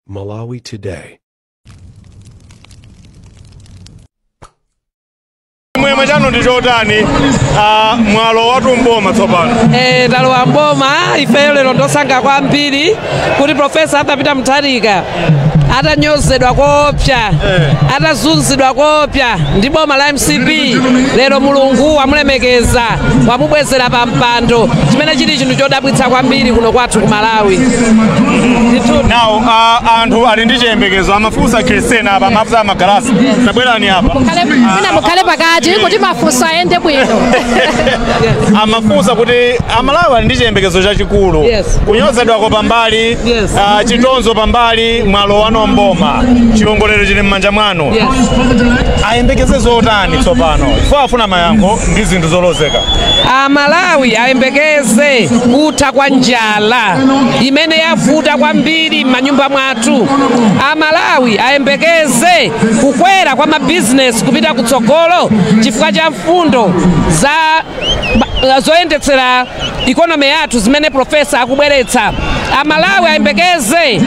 Malawi Today. Chimwemwe chanu ndi chotani? Mwalowatu mboma tsopano. Talowa mboma ifeyo lero, ndosangalala kwambiri kuti Professor Arthur Peter Mutharika atanyozedwa koopsa, atazunzidwa koopsa ndi boma la MCP, lero Mulungu wamulemekeza, wamubwezera pa mpando, chimene chili chinthu chodabwitsa kwambiri kuno kwathu ku Malawi. Ndithu. Now anthu ali ndi chiyembekezo. Amafunsa Christina apa, amafunsa amagalasi, tabwerani apa. Mwina mukhale pakati kuti mafunso ayende bwino. Amafunsa kuti Amalawi ali ndi chiyembekezo chachikulu. Kunyozedwako pambali, chitonzo pambali, mwalowano mboma, chiwongolero chili m'manja mwanu. Ayembekeze zotani tsopano? Chifukwa afuna mayankho ndi zinthu zolozeka. Amalawi ayembekeze kutha kwa njala imene yavuta kwambiri m'manyumba mwathu. Amalawi ayembekeze kukwera kwa mabizinesi kupita kutsogolo chifukwa cha mfundo za zoyendetsera economy yathu zimene Professor akubweretsa. Amalawi ayembekeze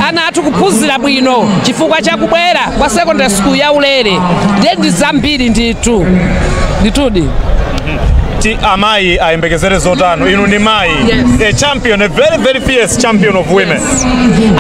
ana athu kuphunzira bwino chifukwa cha kubwera kwa secondary school ya ulere. Ndiye ndi zambiri ndithu, ndithudi. Ti amayi ayembekezere zotani? Inu ndi mayi, a champion, a very very fierce champion of women.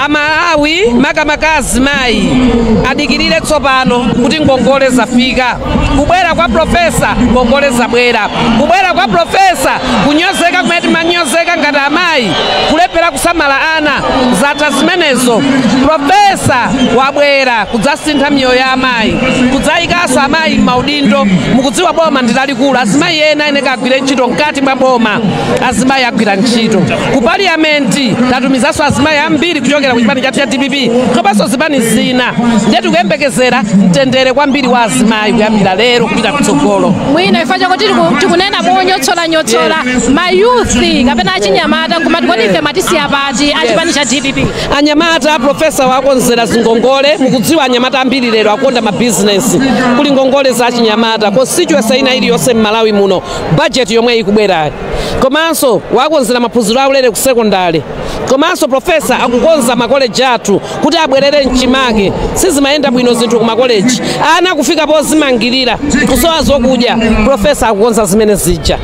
Amalawi, makamaka azimayi, adikirire tsopano kuti ngongole zafika. Kubwera kwa Professor, ngongole zabwera. Kubwera kwa Professor, kunyozeka kumene timanyozeka ngati amayi, kulephera kusamala ana, zatha zimenezo. Professor wabwera kudzasintha miyoyo ya amayi, kudzayikanso amayi m'maudindo. Mukudziwa boma ndi lalikulu, azimayi ena ene kagwire ntchito mkati mwa boma, azimayi agwira ntchito. Ku parliament tatumizanso azimayi ambiri kuchokera ku chipani chathu cha DPP komanso zipani zina. Ndiye tikuyembekezera mtendere kwambiri wa azimayi kuyambira lero kupita kutsogolo. Mwina ifa chakuti tikunena monyotsolanyotsola, ma youth kapena achinyamata nkumati kodi ife matisiya pati achipani cha DPP? Anyamata, Professor wakonzera zingongole. Mukudziwa anyamata ambiri lero akonda mabizinesi, kuli ngongole za achinyamata constituency ina iliyonse m'Malawi muno, budget yomwe ikubwerayo. Komanso wakonzera maphunziro aulere ku sekondari. Komanso Professor akukonza makoleji athu kuti abwerere mchimake. Sizimayenda bwino zinthu ku makoleji, ana kufika pozimangirira kusowa zokudya. Professor akukonza zimene zija,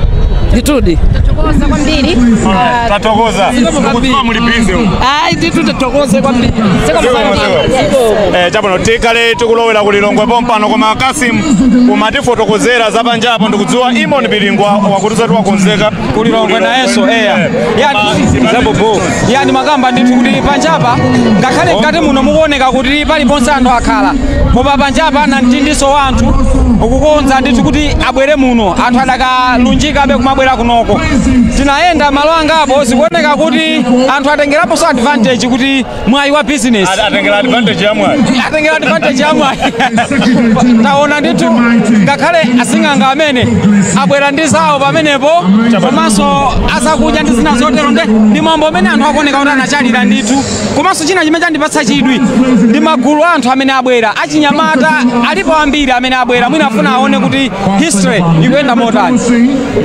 ndithudi. Tathokoza kwambiri. Tathokoza, mukudziwa muli busy uko. Ayi ndithu, tathokoze kwambiri. Zikomo kwambiri. Chabwino, tikhale tikulowera ku Lilongwe pompano, koma Kasim umatifotokozera za panjapo. Ndikudziwa Imon Pilingwa wakuti wakonzeka. Kulilongwe nayenso eya. Yani zabobo, yani makamba ndithu kuti panjapa, ngakhale mkati muno mukuoneka kuti paliponse anthu akhala, koma panjapa ana mtindiso wa anthu ukukonza ndithu kuti abwere muno. Anthu adakalunjikabe kumabwera kunoko. Tinayenda malo angapo, zikuoneka kuti anthu atengeraponso advantage kuti mwayi wa business. Atengera advantage ya mwayi. Atengera advantage ya mwayi. Taona ndithu ngakhale asing'anga amene abwera ndi zawo pamenepo, komanso azakudya ndi zina zotero. Nde ndi mwambo amene anthu akuoneka kuti anachalira ndithu. Komanso china chimene chandipatsa chidwi ndi magulu a anthu amene abwera. Achinyamata alipo ambiri amene abwera, mwina afuna aone kuti history ikuyenda motani.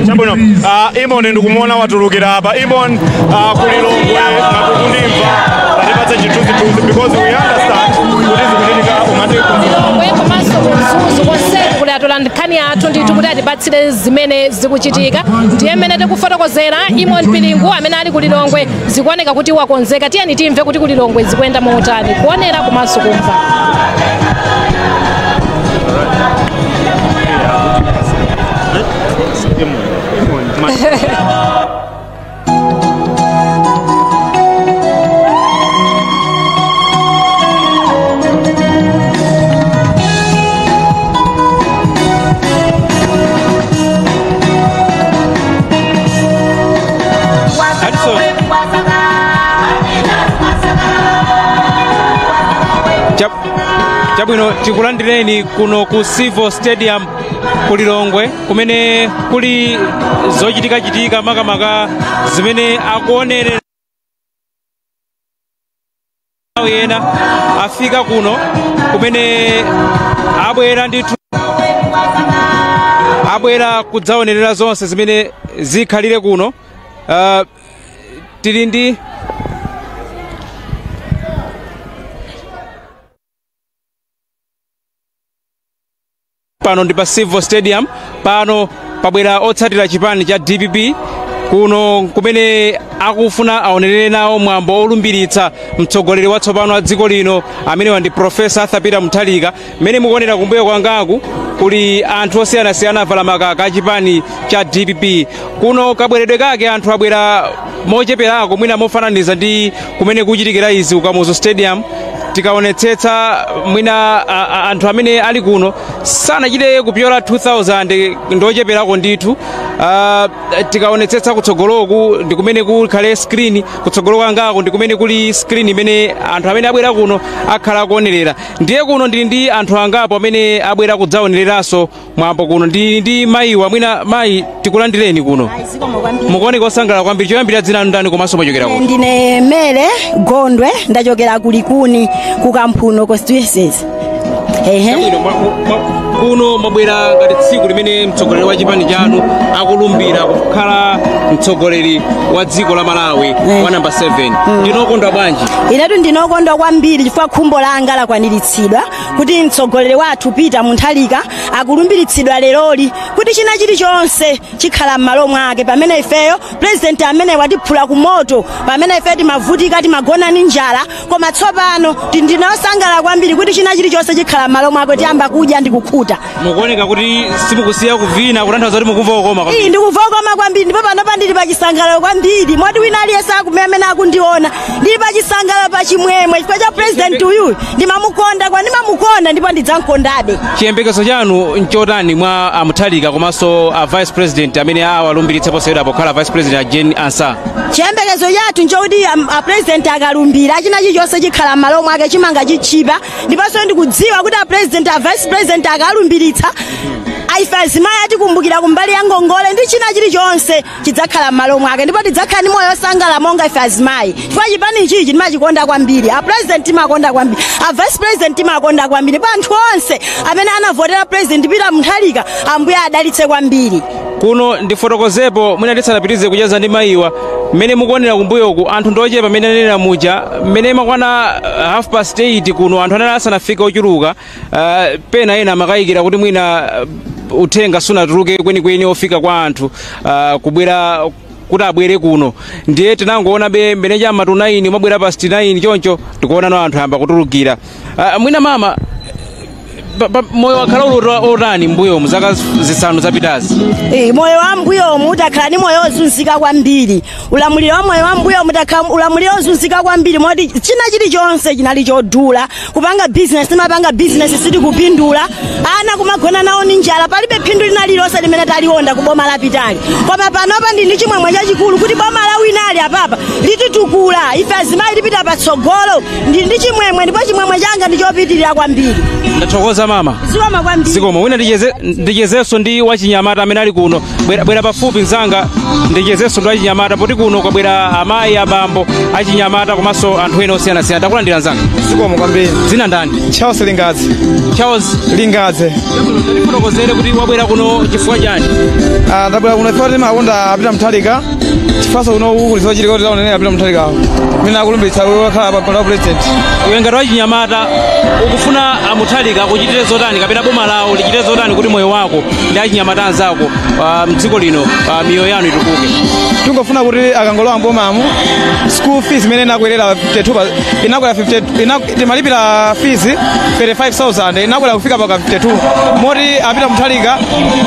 Chabwino, Imon ndikumuona watulukira apa. Imon, kulilongwe ngatikundimva, tatipatse chithunzithunzi because we understand kuti zikuchitika umati. Lilongwe komanso kuMzuzu konseku kuli atola nkhani athu ndithu kuti atipatsire zimene zikuchitika. Ndiye mmene tikufotokozera, Imon Pilingu amene ali kulilongwe zikuoneka kuti wakonzeka. Tiyeni timve kuti kulilongwe zikuyenda motani, kuonera komanso kumva. Alison. Chabwino, tikulandireni kuno ku Civo Stadium ku Lilongwe, kumene kuli zochitikachitika, makamaka zimene akuonerera ena afika kuno, kumene abwera ndithu, abwera kudzaonerera zonse zimene zikhalire kuno. Tili ndi Pano ndi pa Civil Stadium. Pano pabwera otsatira chipani cha DPP kuno, kumene akufuna aonerere nawo mwambo olumbiritsa mtsogoleri watsopano wa dziko lino, amenewa ndi Professor Arthur Peter Mutharika. Mmene mukuonera kumbuyo kwangaku kuli anthu osiyanasiyana avala makaka a chipani cha DPP. Kuno kabweredwe kake anthu abwera mocheperako, mwina mofananiza ndi kumene kuchitikira izi ku Kamuzu Stadium. Tikaonetsetsa mwina anthu amene ali kuno sanachite kupyola 2000, ndocheperako ndithu. Tikaonetsetsa kutsogoloku ndi kumene kukhale screen, kutsogolo kwangako ndi kumene kuli screen imene anthu amene abwera kuno akhala akuonerera. Ndiye kuno ndili ndi anthu angapo amene abwera kudzaonereranso mwambo kuno. Ndili ndi mayiwa. Mwina mayi, tikulandireni kuno. Mukuoneka osangalala kwambiri. Choyambira, dzina lanu ndani komanso mwachokera kuno? Ndine Mele Gondwe, ndachokera kulikuni ku Kamphuno constituencies, ehe. Chabwino, kuno mwabwera ngati tsiku limene mtsogoleri wa chipani chanu akulumbira kukhala mtsogoleri wa dziko la Malawi wa namba 7. Ndinokondwa bwanji? Inetu ndinokondwa kwambiri chifukwa khumbo langa lakwaniritsidwa kuti mtsogoleri wathu Peter Mutharika akulumbiritsidwa leroli, kuti china chilichonse chikhala m'malo mwake. Pamene ifeyo president amene watiphula kumoto, pamene ifeyo timavutika, timagona ndi njala, koma tsopano ndinosangalala kwambiri kuti china chilichonse chikhala m'malo mwake, tiyamba kudya ndi kukhuta. Mukuoneka kuti simukusiya kuvina, kutanthauza kuti mukumva kukoma kwambiri. Iyi, ndikumva kukoma kwambiri, ndipo panopa ndili pachisangalalo kwambiri, moti wina aliyense akume amene akundiona ndili pachisangalalo, pachimwemwe, chifukwa cha president uyuyu. Ndimamukonda kwa ndimamukonda ndipo ndidzamkondabe. Chiyembekezo chanu nchotani mwa a Mutharika komanso a vice president amene awalumbiritse posachedwa pokhala vice president, a Jane Ansah? Chiyembekezo chathu nchokuti a president akalumbira, china chilichonse chikhala m'malo mwake, chimanga chitchipa. Ndiponso ndikudziwa kuti a president, a vice president akalumbiritsa, ife azimayi atikumbukira kumbali ya ngongole, ndi china chilichonse chidzakhala m'malo mwake, ndipo tidzakhala ndi moyo osangalala monga ife azimayi, chifukwa chipani ichichi timachikonda kwambiri. A president timakonda kwambiri, a vice president timakonda kwambiri, ndipo anthu onse amene anavotera President Peter Mutharika, Ambuye adalitse kwambiri. Kuno ndifotokozepo, mwina tisanapitirize kucheza ndi mayiwa, mmene mukuonera kumbuyoku anthu ndochepa. Mmene anenera muja, mmene makwana 8:30 kuno anthu anali asanafike ochuluka. Pena ena amakayikira kuti mwina uthenga sunatuluke kwenikweni ofika kwa anthu kubwera kuti abwere kuno. Ndiye tinangoona be mmene cham'ma 9 mwabwera past 9 choncho, tikuona anthu ayamba kutulukira. Mwina mama, moyo wakhala uli otani mbuyomu zaka 5 zapitazi? Moyo wa mbuyomu utakhala ni moyo ozunzika kwambiri. Ulamuliro wa moyo wa mbuyomu utakhala ulamuliro ozunzika kwambiri, moti china chilichonse chinali chodula. Kupanga business, timapanga business sitikupindula, ana kumagona nawo ni njala, palibe phindu lina lililonse limene talionda ku boma lapitali. Koma panopa ndi ndi chimwemwe chachikulu kuti boma la winali apapa lititukula ife azimayi, tipita patsogolo. Ndi chimwemwe, ndipo chimwemwe changa ndi chopitirira kwambiri. Ndathokoza, mama. Zikomo kwambiri. Zikomo. Wina ndichezenso ndi wachinyamata amene ali kuno. Bwera, bwera pafupi mzanga, ndichezenso ndi wachinyamata, poti kuno kwabwera amayi, abambo, achinyamata komanso anthu ena osiyanasiyana. Takulandira, mzanga. Zikomo kwambiri. Dzina ndani? Charles Lingadze. Charles Lingadze. Tifotokozere kuti wabwera kuno chifukwa chani? Ah, ndabwera kuno chifukwa timakonda a Peter Mutharika, chifukwa kuno kuli zochitika kuti taonene a Peter Mutharika mmene akulumbiritsa kukhala pa mpando wa president. Iwe ngati wachinyamata, ukufuna a Mutharika akuchitire zotani kapena boma lawo lichitire zotani kuti moyo wako ndi achinyamata anzako mdziko lino, miyoyo yanu itukuke? Tingofuna kuti akangolowa mbomamu, school fees imene inakwerera 52 inakwera 50, timalipira fees 35,000, inakwera kufika paka 52, moti a Peter Mutharika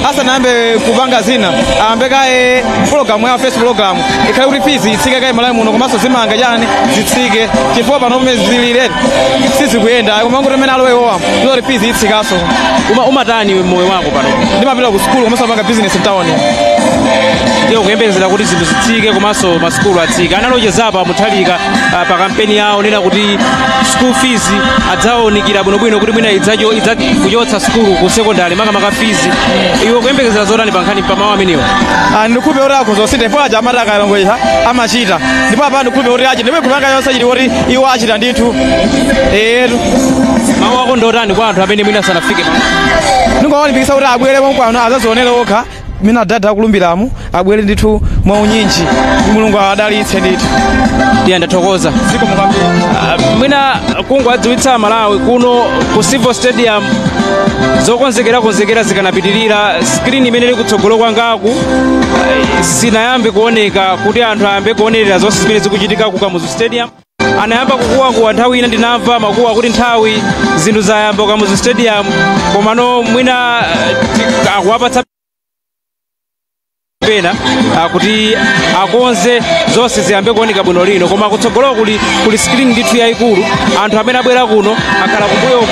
asanayambe kupanga zina, ayambe kaye program ya first program ikhale kuti fees itsike kaye Malawi muno, komanso zimanga chani zitsike, chifukwa pano pamene zililere sizikuyenda. Koma kuti mmene alowewowa ndizoti fees itsikaso. Umatani moyo wako pano? Ndimapita ku school komanso panga business mtown. Ndiye kuyembekezera kuti zinthu zitsike komanso masukulu atsike. Analonjezapo a Mutharika pa kampeni yawo nena kuti school fees adzawonikira bwinobwino, kuti mwina idza kuchotsa sukulu ku sekondari, makamaka fees. Iwe kuyembekezera zotani pa nkhani, pa mawu amenewa? Ah, ndikhupe kuti akhoza kusintha, ndipo aja amati akalongoza amachita, ndipo apa ndikhupe kuti achita, ndipo kupanga yonse chili kuti iwo achita ndithu, etu. Mawu ako ndotani kwa anthu amene mwina sanafike pano? Ndingowalimbikitsa kuti abwere konkwano azazionere okha. Mina dada akulumbiramu abwere ndithu mwaunyinji, Mulungu adalitse ndithu. Ndiye ndathokoza. Zikomo kwambiri. Mwina kungowadziwitsa Malawi kuno ku Civil Stadium zokonzekera konzekera zikanapitirira. Screen imene ili kutsogolo kwangaku sinayambe kuoneka kuti anthu ayambe kuonerera zonse zimene zikuchitika ku Kamuzu Stadium. Anayamba kukuwakuwa nthawi ina, ndinamva makuwa kuti nthawi zinthu zayamba ku Kamuzu Stadium, komano mwina akuwapatsa pena kuti akonze zonse ziyambe kuoneka bwino lino. Koma kutsogolo kuli screen ndithu yayikulu. Anthu amene abwera kuno akhala kumbuyoku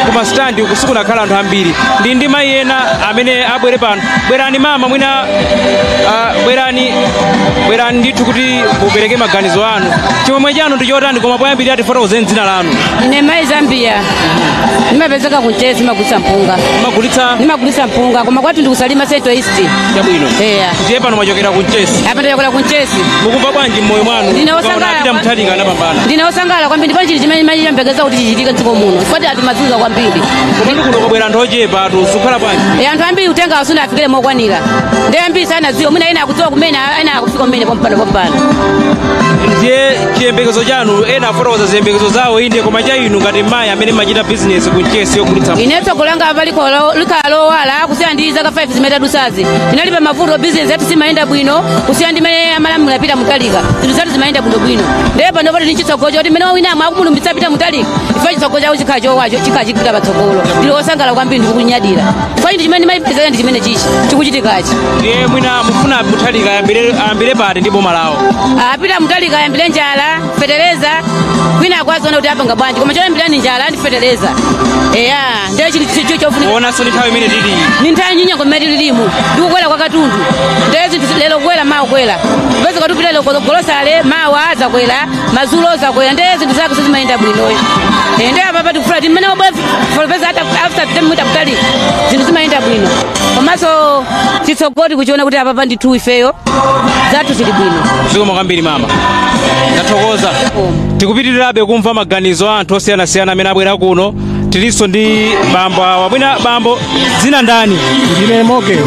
kumastandi kusikunakhala anthu ambiri. Ndi mayi ena amene abwere pano. Bwerani mama, mwina bwerani, bwerani ndithu kuti mupereke maganizo anu. Chimwemwe chanu ndi chotani? Koma poyambirira tifotokozeni dzina lanu. Ine Mai Zambia, nimapezeka kunchezi, nimagulitsa mpunga. Magulitsa? Nimagulitsa mpunga, koma kwathu ndikusalima Central East. Chabwino. Eya. Ndiye pano mwachokera kunchesi? Apa ndachokera kunchesi. Mukumva bwanji mmoyo mwanu Ndine mukaona wosangala Peter Mutharika anapambana? Ndine wosangala kwambiri, ndipo chili chimene machiyembekeza kuti chichitike mdziko muno, chifukwa ati mazunza kwambiri. Komatu kuno kwabwera anthu ochepa atu, sukhala bwanji? E, anthu ambiri utenga asuna afikire mokwanira, ndi ambiri sanadziwa. Mwina ena akudziwa kumene, ena akufika kumene pompano pompano. Ndiye chiyembekezo chanu, ena afotokoza ziyembekezo zawo inde, koma cha inu ngati mayi amene machita bizinesi kunchesi yogulitsa? Ine tsogolo langa likhala lowala kusiyana ndi zaka 5 zimene tadusazi. Tinali pa mavuto, bizinesi yathu simayenda bwino kusiyana ndi mene amalamula Peter Mutharika. Zinthu zathu zimayenda bwinobwino. Ndiye pano poti ndi chitsogolo choti mmene wawinamo akumulumbitsa Peter Mutharika, ife chitsogolo chawo chikhala chowacho, chikhala chikupita patsogolo. Ndili wosangala kwambiri, ndikukunyadira chifukwa chinthu chimene ndimayipezera ndi chimene chichi chikuchitikachi. Ndiye mwina mufuna Mutharika ayambire pati ndi boma lawo? Apita Mutharika ayambire njala, fetereza, kwina akwaziona kuti apanga bwanji, koma choyambira ni njala ndi fetereza. Eya, ndiye chinthu chofunika. Kuonanso ndi nthawi imene tili. Ni nthawi nyinyango mmene tililimu, ndikukwera kwa katundu. Ndiye zinthu lero kukwera, mawa kukwera, kupeza katupita lero golosale, mawa zakwera, mazulo zakwera. Ndiye zinthu zake sizimayenda bwinoyo. Ndiye apapa tikufuna kuti mmene wabwera profesa after Peter Mutharika zinthu zimayenda bwino, komanso chitsogolo tikuchiona kuti apapa ndithu ifeyo zathu zili bwino. Zikomo kwambiri mama, ndathokoza. Tikupitirirabe kumva maganizo a anthu osiyanasiyana amene abwera kuno. Tilinso ndi bambo awa. Mwina bambo, dzina ndani? Ndine Morgan.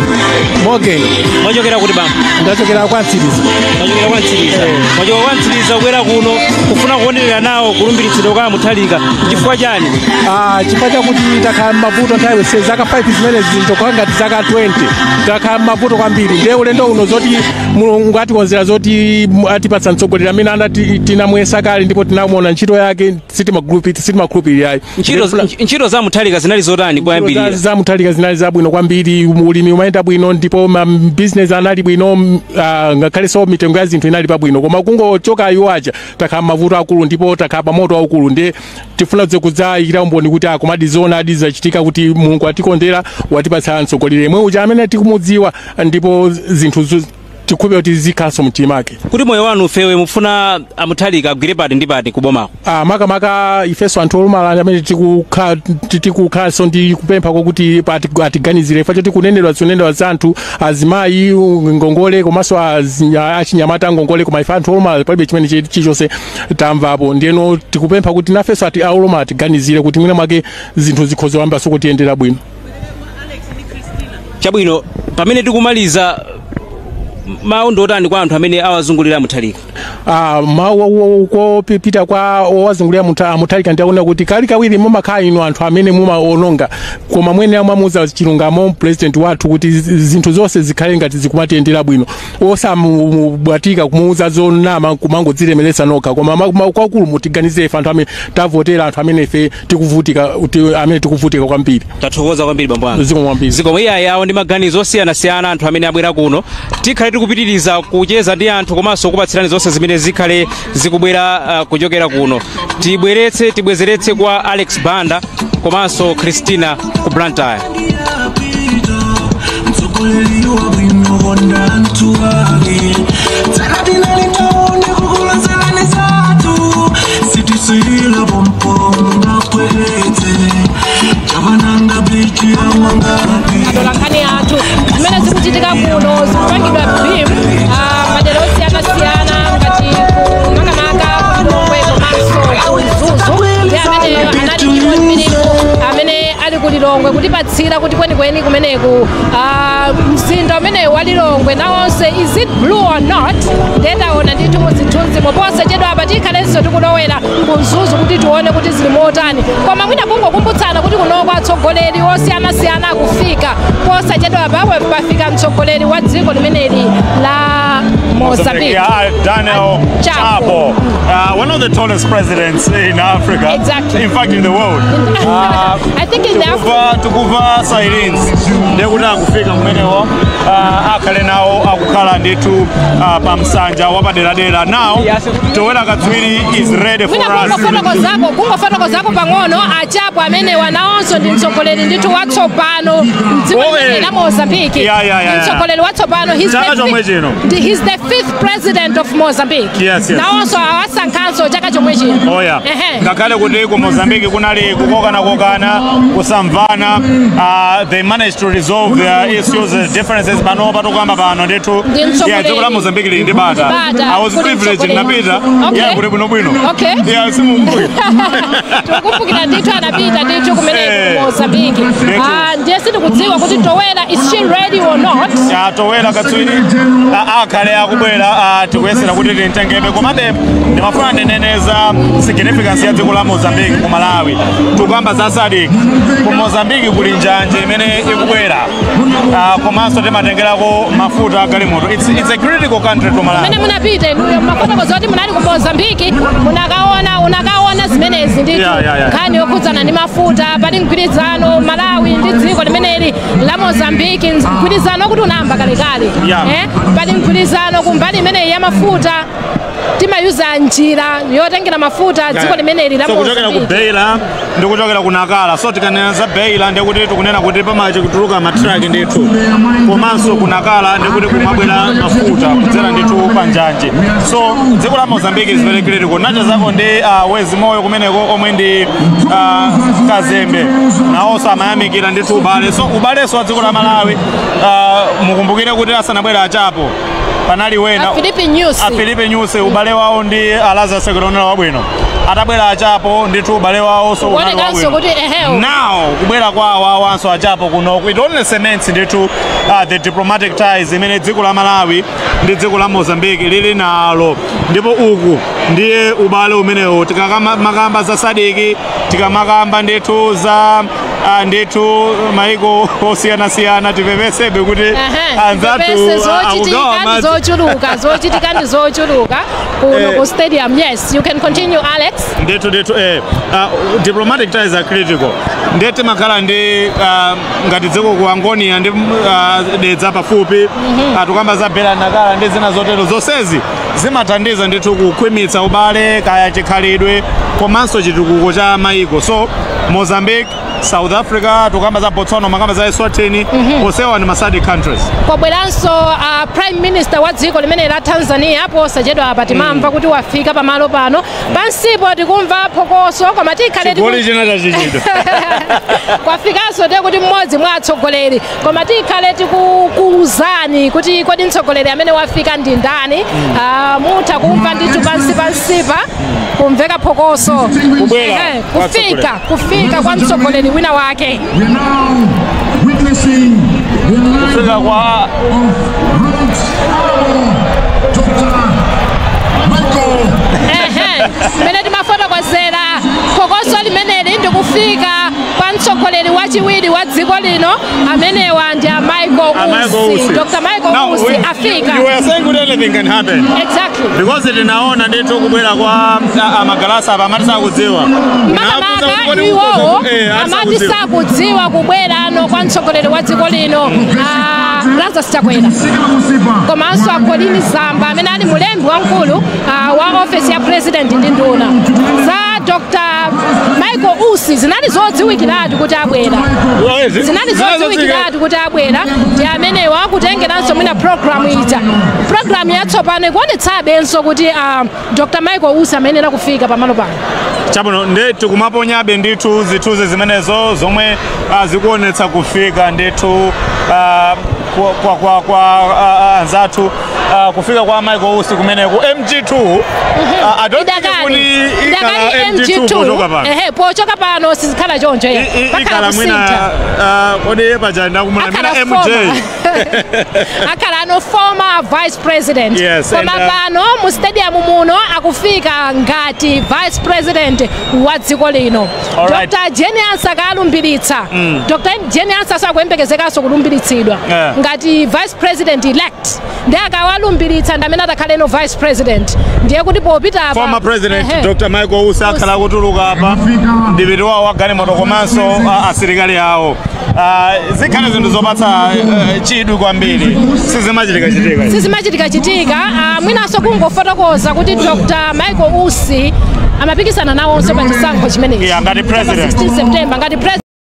Morgan. Mwachokera kuti bambo? Ndachokera kwa Mtsiriza. Mwachokera kwa Mtsiriza? Mwachokera kwa Mtsiriza kubwera kuno kufuna kuonerera nawo kulumbiritsidwa kwa Mutharika, chifukwa chani? Ah, chifukwa chakuti takhala m'mavuto nthawi yonse, zaka 5 zimene zitokhala ngati zaka 20. Takhala m'mavuto kwambiri. Ndiye ulendo uno zoti Mulungu atikonzera, zoti atipatsa mtsogoleri amene anati tinamuyesa kale ndipo tinamuona ntchito yake, sitimakhulupirirayi. Ntchito za Mutharika zinali zotani poyambirira? Za Mutharika zinali zabwino kwambiri. Ulimi umayenda bwino ndipo ma business anali bwino, ngakhalenso mitengo ya zinthu inali pabwino. Koma kungochoka iwo aja takhala mavuto akulu ndipo takhala pa moto waukulu. Ndiye tifuna kudzayikira umboni kuti akomadi zoonadi zachitika kuti Mulungu atikondera, watipatsa mtsogoleri yemwe uja amene tikumudziwa, ndipo zinthu tikhulupirira kuti zikhalanso mtimake. Kuti moyo wanu ufewe, mufuna amutharika agwire pati ndi pati kubomako? Ah, makamaka ifenso anthu olumala amene tikukhalanso ndi kupempha kokuti atiganizire ife choti kunenedwa zinenedwa za anthu azimayi ngongole komanso achinyamata ngongole, koma ife anthu olumala palibe chimene chilichonse tamvapo. Ndiyeno tikupempha kuti nafenso ati aolumala atiganizire kuti mwina mwake zinthu zikhoza kuyambanso kutiyendera bwino. Chabwino, pamene tikumaliza, mawu ndi otani kwa anthu amene awazungulira Mutharika? Ah, mawu kopita kwa owazungulira Mutharika ndiakuona kuti kali kawiri mumakhala inu anthu amene mumaononga, koma mwene mwamuuza chilungamo president wathu kuti zinthu zonse zikhale ngati zikumatiyendera bwino, osamubwatika kumuuza zonama kumangodzilemeretsa nokha. Koma kwakulu mutiganize ife anthu amene tavotera, anthu amene ife tikuvutika, amene tikuvutika kwambiri. Tathokoza kwambiri bambo anga. Zikomo kwambiri. Zikomo. Iyayi, awo ndi maganizo osiyanasiyana anthu amene abwera kuno. Tikhale tikupitiriza kucheza ndi anthu komanso kupatsirani zonse zimene zikhale zikubwera kuchokera kuno. Tibweretse, tibwezeretse kwa Alex Banda komanso Christina ku Blantyre. Mtsogoleri wa bwino konda anthu ake, tsanatinalitaone kukulonzelani zathu, sitisiyila pompo mungapweletse chapananga blichi yamangapi. Atolankhani athu, zimene zikuchitika kuno zikupangidwa beam madera osiyanasiyana ngati ku makamaka ku Lilongwe komanso ku Mzuzu. Ndi amene anali Imon Piringu amene ali ku Lilongwe. Lilongwe kutipatsira kuti kwenikweni kumeneku mzinda umene wa Lilongwe nawonse, is it blue or not? Ndetaona ndithu muzithunzi posachedwa apa tikhalenso tikulowera ku Mzuzu kuti tione kuti zili motani, koma mwina kungokumbutsana kuti kunoko atsogoleri osiyanasiyana akufika. Posachedwa apa pafika mtsogoleri wa dziko limeneli la Mozambique. Yeah, Daniel Chapo. Chapo, one of the tallest presidents in Africa. Exactly. In fact, in the world. I think in Africa. Tukuva sirens ndekuti akufika kumenewo, akhale nawo akukhala ndithu pa msanja wapaderadera. Now Towera Katswiri is ready for Mwina us. kungofotokozako pang'ono, aChapo amene wanawonso ndi mtsogoleri ndithu watsopano mdziko limene la Mozambique. Mtsogoleri watsopano. He's Chaka the chomwe chino. He's the fifth president of Mozambique. Yes. Nawonso awasankhanso chaka chomwe chino. Oh yeah. Ehe. Ngakhale kuti ku Mozambique kunali kukokana-kokana, kusamvana, they managed to resolve their issues, differences. Pano patukamba pano ndithu, Ndi mtsogoleri. yeah, dziko la Mozambique lili ndi bata. Bata. I was Kuli privileged, mtsogoleri. napita. Yeah, kuli bwinobwino. Yeah, simumbuyo. Tikukumbukira ndithu anapita ndithu kumeneko ku Mozambique. Ndithu. Ah, ndiye sitikudziwa kuti Towera, is she ready or not? Ya, Towera Katswiri akhale akubwera, tikuyesera kuti timtengebe, komabe ndimafuna ndineneza significance ya dziko la Mozambique ku Malawi. Tikuyamba za SADC, ku Mozambique kuli njanje imene ikubwera, komanso timatengerako mafuta agalimoto. It's a critical country to Malawi. Mmene munapita inuyo, mafotokoza kuti munali ku Mozambiki, munakaona, unakaona zimenezi ndithu, Yeah. nkhani yokhudzana ndi mafuta. Pali mgwirizano Malawi ndi dziko limeneli la Mozambiki, mgwirizano kuti unayamba kalekale. Pali mgwirizano kumbali imeneyi ya mafuta, timayuza njira yotengera mafuta dziko limeneli la So kuchokera ku Mozambique. Beira ndi kuchokera ku Nakala. So tikanena za Beira ndikuti tikunena kuti pamachi kutuluka matraki ndithu, komanso ku Nakala ndikuti kumabwera mafuta kudzera ndithu pa njanje. So dziko la Mozambique is very critical. Nacho zako ndi Wezi Moyo kumeneko, omwe ndi Kazembe, nawonso amayamikira ndithu ubale. So ubalenso wa dziko la Malawi, mukumbukire kuti asanabwera aChapo panali wena, A Filipe Nyusi. A Filipe Nyusi, ubale wawo ndi Lazarus Chakwera wabwino. Atabwera aChapo ndithu ubale wawo so unali Kuonekanso wabwino. kuti ehewo. Now kubwera kwa awawanso aChapo kunoku, it only cements ndithu the diplomatic ties imene dziko la Malawi ndi dziko la Mozambique lili nalo, ndipo uku ndiye ubale umenewo. Tikamakamba za SADC, tikamakamba ndithu za ndithu maiko osiyanasiyana, tipepesebe kuti anzathu Tipepese, akugawa zochitika ndi madzi. zochuluka, zochitika ndi zochuluka kuno ku stadium. Yes, you can continue, Alex. Ndithu, diplomatic ties are critical. Ndiye timakhala ndi ngati dziko ku Angonia ndi Dedza pafupi, tukamba za Beira, Nakala ndi zina zotero, zonsezi zimathandiza ndithu kukhwimitsa ubale, kaya chikhalidwe komanso chitukuko cha maiko. So Mozambique, South Africa, tukamba za Botswana, makamba za Eswatini, onsewa ni ma SADC countries. Kwabweranso prime minister wa dziko limene la Tanzania posachedwa apa, timamva kuti wafika pamalo pano. Pansipo tikumva phokoso, koma tikhale Chigoli china chachichidwa. Kwafikanso ndiye kuti mmodzi mwa atsogoleri, koma tikhale tikukuuzani kuti kodi mtsogoleri amene wafika ndi ndani. Mutha kumva ndithu pansi pansipa kumveka phokoso. Kubwera Ehe, kwa kufika kufika kwa mtsogoleri wina wake. We are now witnessing the Kufika kwa of Right Honorable Dr. Michael Ehe, mmene timafotokozera, phokoso limeneli ndikufika kwa mtsogoleri wachiwiri wa dziko lino. Amenewa ndi a Michael A Michael Usi. Usi. Dr. Michael Now, Usi afika. You were saying kuti anything can happen. Exactly. Because tinaona ndithu kubwera kwa amagalasa apa, amati sakudziwa. Makamaka iwowo amati sakudziwa kubwerano kwa mtsogoleri wa dziko lino, Lazarus Chakwera, komanso a Colleen Zamba amene ali mulembi wamkulu wa ofesi ya president ndi nduna. Za Dr. Michael Usi zinali zodziwikiratu kuti abwera, zinali zodziwikiratu kuti abwera. Ndi amenewa akutengeranso mwina programu ija, programu yatsopano ikuonetsabenso kuti Dr. Michael Usi amayenera kufika pamalo pano. Chabwino, ndi tikumaponyabe ndithu zithunzi zimenezo zomwe zikuonetsa kufika ndithu Kwa anzathu, kufika kwa Michael Usi kumeneku MG2, I don't think Idakali kuti ikhala idakali MG2 pochoka pano. Ehe, pochoka pano sizikhala choncho ya. Pakhala Ikhala mwina kusintha. Kodi paja ndakumula mwina Akhala MJ. former, akhala ano former vice president. Yes, koma and, pano mu stadium muno akufika ngati vice president wa dziko lino. All right. Dr. Jane Ansah akalumbiritsa, Dr. Jane Ansah sakuyembekezekanso kulumbiritsidwa ngati vice president elect, ndi akawalumbiritsa ndi amene atakhaleno vice president, ndiye kuti popita apa Former president Ehe. Dr. Michael Usi akhala akutuluka apa, ndipiti wawo wa galimoto komanso asilikali awo. Zikhale zinthu zopatsa chidwi kwambiri, sizimachitika chitika. Sizimachitika chitika. Mwinanso kungofotokoza kuti Dr. Michael Usi amapikisana nawonso pa chisankho chimenechi Yeah, ngati pa president. 16 September ngati president.